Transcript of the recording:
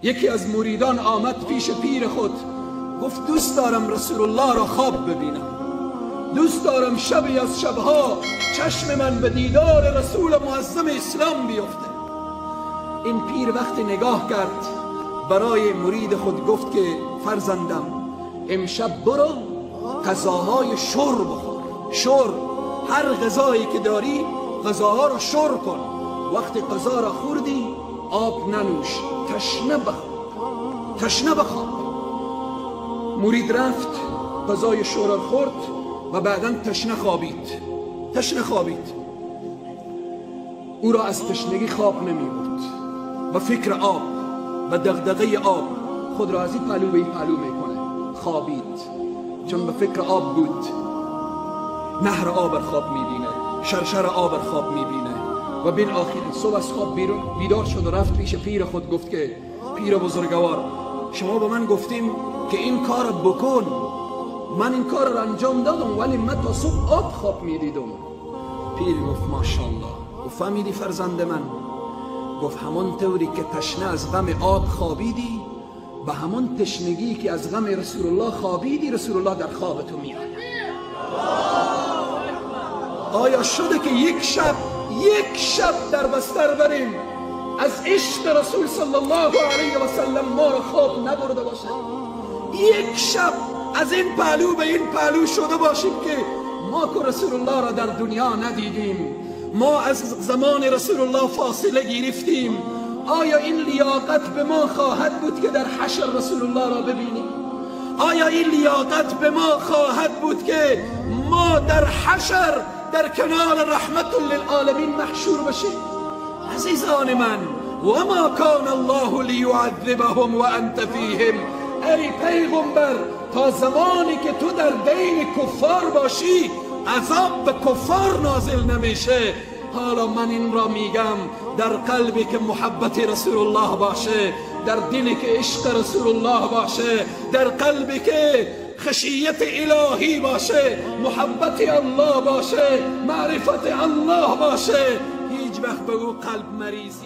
یکی از مریدان آمد پیش پیر خود، گفت دوست دارم رسول الله را خواب ببینم، دوست دارم شبی از شبها چشم من به دیدار رسول معظم اسلام بیفته. این پیر وقتی نگاه کرد برای مرید خود گفت که فرزندم امشب برو غذاهای شور بخور، شور، هر غذایی که داری غذاها را شور کن، وقتی غذا را خوردی آب ننوش، تشنه بخواب، تشنه بخواب. مرید رفت غذای شور را خورد و بعدا تشنه خوابید، تشنه خوابید. او را از تشنگی خواب نمی بود و فکر آب و دغدغه آب خود را از این پهلو به این پهلو میکنه. خوابید چون به فکر آب بود. نهر آب خواب میبینه، شرشر آب خواب میبینه و بالآخر صبح از خواب بیرون بیدار شد و رفت پیش پیر خود، گفت که پیر بزرگوار شما به من گفتیم که این کار بکن، من این کار را انجام دادم ولی من تا صبح آب خواب میدیدم. پیر گفت ماشاءالله. گفت فهمیدی فرزند من؟ گفت همان طوری که تشنه از غم آب خوابیدی، به همان تشنگی که از غم رسول الله خوابیدی رسول الله در خواب تو میآید. آیا شده که یک شب، یک شب در بستر بریم از عشق رسول صلی الله علیه و سلم ما را خواب نبرده باشه؟ یک شب از این پهلو به این پهلو شده باشیم که ما که رسول الله را در دنیا ندیدیم، ما از زمان رسول الله فاصله گرفتیم. آیا این لیاقت به ما خواهد بود که در حشر رسول الله را ببینیم؟ آیا این لیاقت به ما خواهد بود که ما در حشر در کنار رحمت للعالمین محشور بشیم؟ عزیزان من، و ما کان الله لیعذبهم و انت فیهم. ای پیغمبر، تا زمانی که تو در بین کفار باشی عذاب به کفار نازل نمیشه. حالا من این را میگم در قلبی که محبت رسول الله باشه، در دلی که عشق رسول الله باشه، در قلبی که خشیت الهی باشه، محبت الله باشه، معرفت الله باشه، هیچ وقت به او قلب مریضی